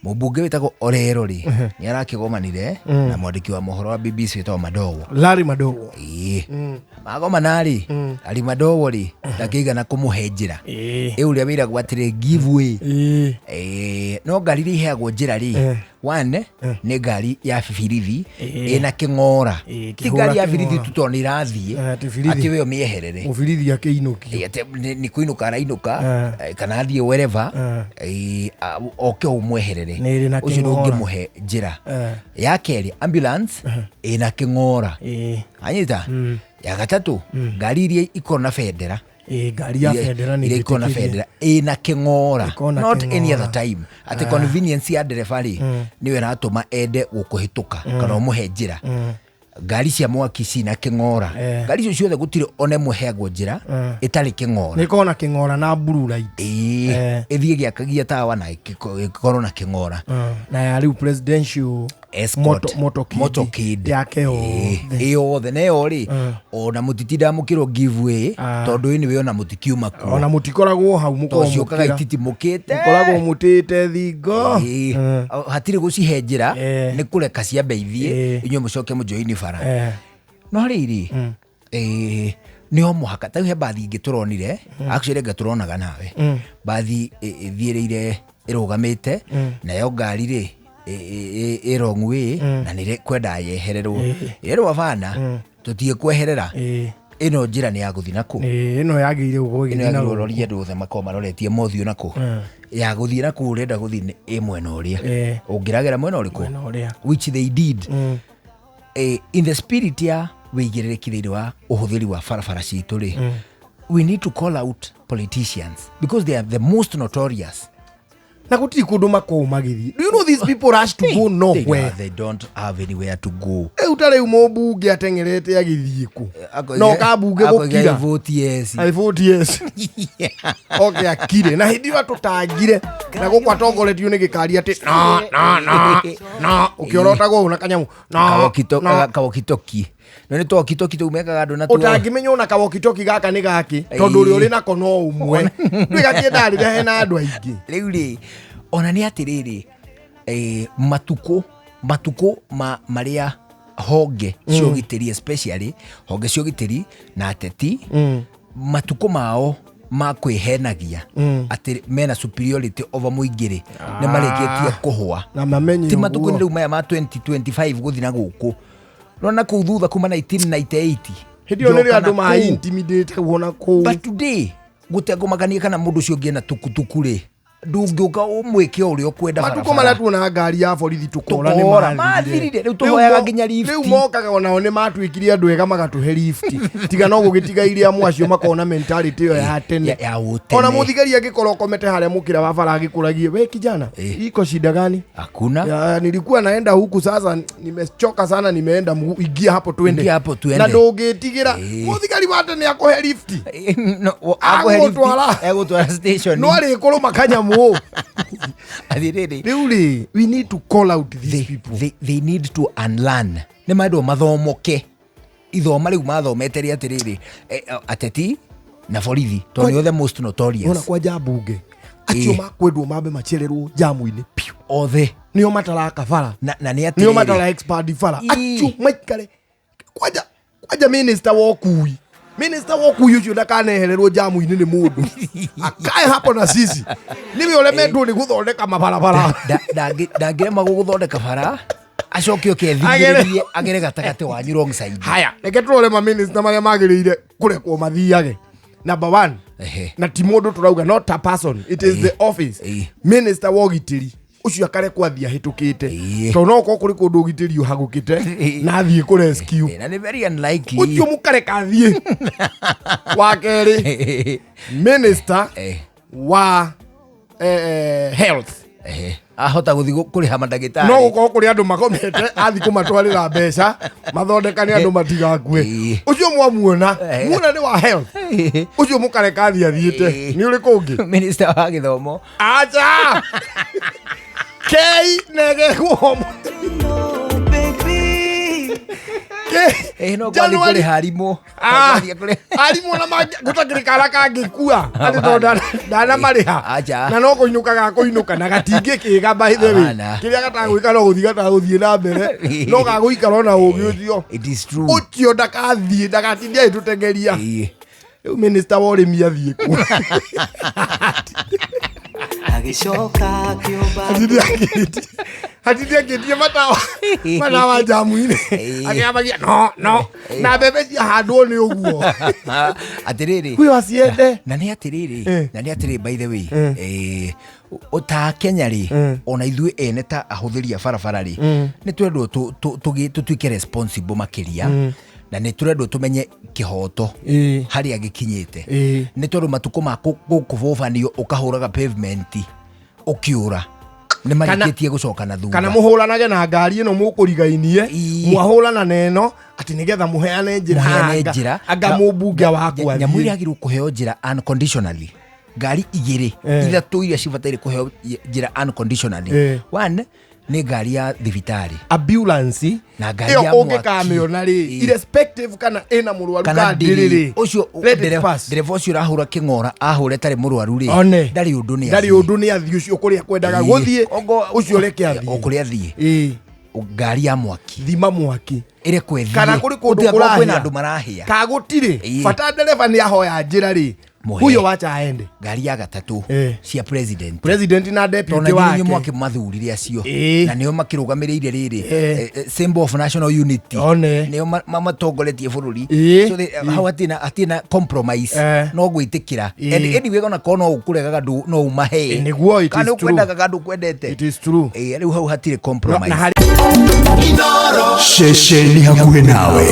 Mũmbunge wĩtagwo Orero rĩ, nĩ arakĩgomanire na mwandĩki wa mohoro wa BBC wĩtagwo Madowo. Larry Madowo. Ĩĩ, magomana rĩ, Larry Madowo rĩ, ndakĩigana kũmũhe njĩra ĩ ũrĩa wĩragwo atĩrĩ, "Give way." No ngari iria iheagwo njĩra rĩ, one nĩ ngari ya bibirithi ĩna kĩng'ora. Ti Kĩhũra ngari ya birithi kĩng'ora. tu tondũ nĩ ĩrathiĩ Eh, ti birithi. atĩ we ũmĩeherere. Mũbirithi akĩinũkio. Ĩ, atĩ nĩ kũinũka arainũka, kana athiĩ wherever, oke ũmweherere. Nĩ ĩrĩ na Ũcio kĩng'ora. ndũngĩmũhe njĩra. Ya kerĩ, ambulance ĩna kĩng'ora. Anyita ya gatatũ, ngari iria ikorwo na bendera. Ĩĩ, ngari ya bendera nĩ Iria ikorwo na njĩtĩkĩrie. bendera ĩna kĩng'ora. Ĩkorwo na Not any kĩng'ora. other time atĩ convenience ya ndereba rĩ, nĩyo ĩratũma ende gũkũhĩtũka kana ũmũhe njĩra. Ngari cia mwaki cina kĩng'ora. Ngari icio ciothe gũtirĩ ona ĩmwe heagwo njĩra ĩtarĩ kĩng'ora. Nĩ ĩkorwo na kĩng'ora na blue light. Ĩĩ, ĩthiĩ gĩakagia tawa na ĩkorwo na kĩng'ora. Na ya rĩu presidential Escort. Motorcade Motorcade. yake yothe. Ĩĩ, yothe neyo rĩ, ona mũtitindaga mũkĩrwo give way, tondũ anyway ona mũtikiuma kuo. Ona mũtikoragwo hau, tondũ mũkoragwo ciũkaga mũkĩra. ititimũkĩte. Mũkoragwo mũtĩte thingo. Ĩĩ. Hatirĩ gũcihe njĩra, nĩ kũreka ciambe ithiĩ, inyuĩ mũcoke mũjoini bara. No rĩrĩ, nĩ o mũhaka tarĩu he mbathi ingĩ tũronire, actually anga tũronaga nawe mbathi ĩthiĩrĩire ĩrũgamĩte, nayo ngari rĩ ĩ wrong way na nĩ kwenda yehererwo, ĩrwo bana, tũtiĩ kweherera, ĩno njĩra nĩ ya gũthiĩ nakũ. Ĩĩ, ĩno yagĩrĩire gũkorwo Ĩno ĩgĩthiĩ na yagĩrĩirwo gũkũ. ũrorie andũ othe makorwo maroretie mothiũ nakũ. Ya gũthiĩ nakũ ũrenda gũthiĩ nĩ ĩ mwena ũrĩa ũngĩragera mwena ũrĩkũ. Mwena ũrĩa. Which they did. In the spirit ya wĩigĩrĩrĩki thĩinĩ wa ũhũthĩri wa barabara citũ rĩ, we need to call out politicians because they are the most notorious. Na gũtirĩ kũndũ makoragwo magĩthiĩ. Do you know these people rush to go nowhere? They don't have anywhere to go. Rĩu ta rĩu mũmbunge ateng'erete agĩthiĩ kũ? No kabunge Akoiga, gũkira. "I vote yes." I vote yes. Oke akire na hĩndĩ ĩyo atũtangire na gũkũ atongoretio nĩ gĩkari atĩ no, no, no, no, ũkĩorotagwo ũũ na kanyamũ, no, no. Kawokitoki no nĩ twokitoki tũu mekaga andũ natuo. Ũtangĩmenya ona kawokitoki gaka nĩ gakĩ, tondũ ũrĩa ũrĩ nako no ũmwe ndwĩ gakĩendaga rĩrĩa hena andũ aingĩ. Rĩu rĩ, ona nĩ atĩrĩrĩ, matukũ ma marĩa honge cia ũgitĩri, especially honge cia ũgitĩri na ateti, matukũ mao ma kwĩhenagia atĩ mena superiority over mũingĩ rĩ, nĩ marĩkĩtie kũhũa. Na mamenye Ti matukũ ũguo. rĩu maya ma 2025 gũthiĩ na gũkũ, nona kũu thutha kuma 1998. Hĩndĩ ĩyo nĩrĩo Njoka andũ na ma kũu. intimidate na kũu. But today gũtekũmakania kana mũndũ ũcio ũngĩ ena tukutuku rĩ, ndũngĩũka ũmwĩke o ũrĩa ũkwenda Matukũ barabara. marĩa tuonaga ngari ya borithi tũkora nĩ Tũkora, mathirire. mathirire. Rĩu tũhoyaga nginya lift. Rĩu mokaga onao nĩ matuĩkire andũ ega magatũhe lift, tiga no gũgĩtiga amwe acio makorwo na mentality ĩyo ya tene. Ya ũtene. Ona mũthigari angĩkorwo ũkomete harĩa mũkĩra wa bara agĩkũragie, "We kijana, iko shida gani?" Hakuna. "Ya, nilikuwa naenda huku, sasa nimechoka sana, nimeenda mguu. Ingia hapo twende." Ingia hapo twende. Na ndũngĩtigĩra mũthigari wa tene akũhe lift. No, akũhe lift, Agũtwara. egũtwara station. No arĩkũrũma kanyamũ. Atĩrĩrĩ, Rĩu rĩ, we need to call out these people. They need to unlearn, nĩ mandwo mathomoke ithoma rĩu mathomete rĩ atĩrĩrĩ, ateti na borithi tondũ nĩo the most notorious. Ona kwanja mbunge acio makwendwo mambe macererwo jamu-inĩ piũ. Othe. Nĩo mataraka bara. Na nĩ Nĩo atĩrĩrĩ, matara expand bara. Acio maikare kwanja minister wa ũkui ũcio ndakanehererwo jamu-inĩ nĩ mũndũ, akae hapo na sisi, nĩwe ũremetwo nĩ gũthondeka mabarabara. Ndangĩrema gũgũthondeka bara, acoke oke ethingĩrĩrie agere gatagatĩ wanyu wrong side. Haya, reke tũrore maminista marĩa magĩrĩire kũrekwo mathiage. Number one, na ti mũndũ tũrauga, not a person, it is the office, minister wa ũgitĩri ũcio akarekwo athiĩ ahĩtũkĩte, tondũ no ũkorwo kũrĩ kũndũ ũgitĩri ũhagũkĩte na athiĩ kũ rescue. Na nĩ very unlikely. Ũcio mũkareka athiĩ. Wa kerĩ, minister wa health. Ahota gũthiĩ kũrĩha mandagĩtarĩ. No gũkorwo kũrĩ andũ makomete, athiĩ kũmatwarĩra mbeca mathondekane andũ matigakue. Ũcio mwamuona muona nĩ wa health, ũcio mũkareka athiĩ athiĩte. Nĩ ũrĩkũ ũngĩ? Minister wa gĩthomo. Acha kei nege guomo. K Ĩ, no kwathiĩ January- kũrĩha arimũ. Ah, Kwathiĩ kũrĩha- arimũ na gũtakĩrĩ kana kangĩkua atĩ tondũ ndanamarĩha Acha. na no kũinũka gakũinũka na gatingĩkĩga by the way Hapana. kĩrĩa gatagwĩka no gũthiĩ gatagũthiĩ na mbere no gagũikara ona ũgĩ ũcio It is true. ũcio ndakathiĩ ndagatinde agĩtũtengeria Ĩĩ. rĩu minista wa ũrĩmi athiĩ kuo Agĩcoka akĩũmba Atinde akĩtie atinde akĩtie matawa matawa njamu-inĩ Ĩĩ. akĩambagia no no na mbembe ciahandwo nĩ ũguo Atĩrĩrĩ. huyo aciende Na nĩ atĩrĩrĩ, Eh. na nĩ atĩrĩrĩ by the way, Eh. ta Kenya rĩ, Eh. ona ithuĩ ene ta ahũthĩri a barabara rĩ, nĩ twendwo tũtuĩke responsible makĩria na nĩ tũrendwo tũmenye kĩhoto Ĩĩ. harĩa gĩkinyĩte. Ĩĩ. Nĩ tondũ matukũ ma gũkũbũbanio ũkahũraga pavement ũkĩũra nĩ marĩkĩtie gũcoka na thutha. Kana mũhũranage na ngari ĩno mũkũrigainie, Ii. mwahũrana na ĩno atĩ nĩgetha mũheane njĩra. Mũheane anga- njĩra. Anga Na- mũmbunge waku nyamũ athiĩ. iria agĩrĩirwo kũheo njĩra unconditionally, ngari igĩrĩ, ithatũ iria cibataire kũheo njĩra unconditionally. One nĩ ngari ya thibitarĩ Ambulance na ngari ĩyo ya mwaki. ũngĩkamĩona rĩ, irrespective kana ĩna mũrwaru kana kana ndĩrĩ rĩ, ũcio let it pass. ndereba ũcio ũrahũra kĩng'ora ahũre tarĩ mũrwaru rĩ, One. ndarĩ ũndũ nĩ ndarĩ athiĩ. ũndũ nĩ athiĩ ũcio kũrĩa kwendaga Ĩĩ. gũthiĩ Ongo- ũcio reke athiĩ. O kũrĩa athiĩ. Ĩĩ. Ngari ya mwaki thima mwaki ĩrekwo ĩthiĩ. Kana kũrĩ kũndũ Gũtigakorwo kũrahĩa. kwĩna andũ marahĩa. Ka gũtirĩ Ĩĩ. bata ndereba nĩ ahoya njĩra rĩ, Mũhe. huyo wacha aende. Ngari ya gatatũ, cia president. President na Tondũ deputy na wake. inyuĩ mwakĩmathurire acio na nĩo makĩrũgamĩrĩire rĩrĩ, symbol of national unity. One. Nĩo matongoretie bũrũri. So hau hatirĩ na compromise, no gwĩtĩkĩra. And anyway, ona korwo no ũkũregaga no ũmahe. Ĩ, nĩguo, it Kana is true. ũkwendaga kana ndũkwendete. It is true. Ĩ, rĩu hau hatirĩ No, compromise. na harĩ Ceceni hakuhĩ nawe.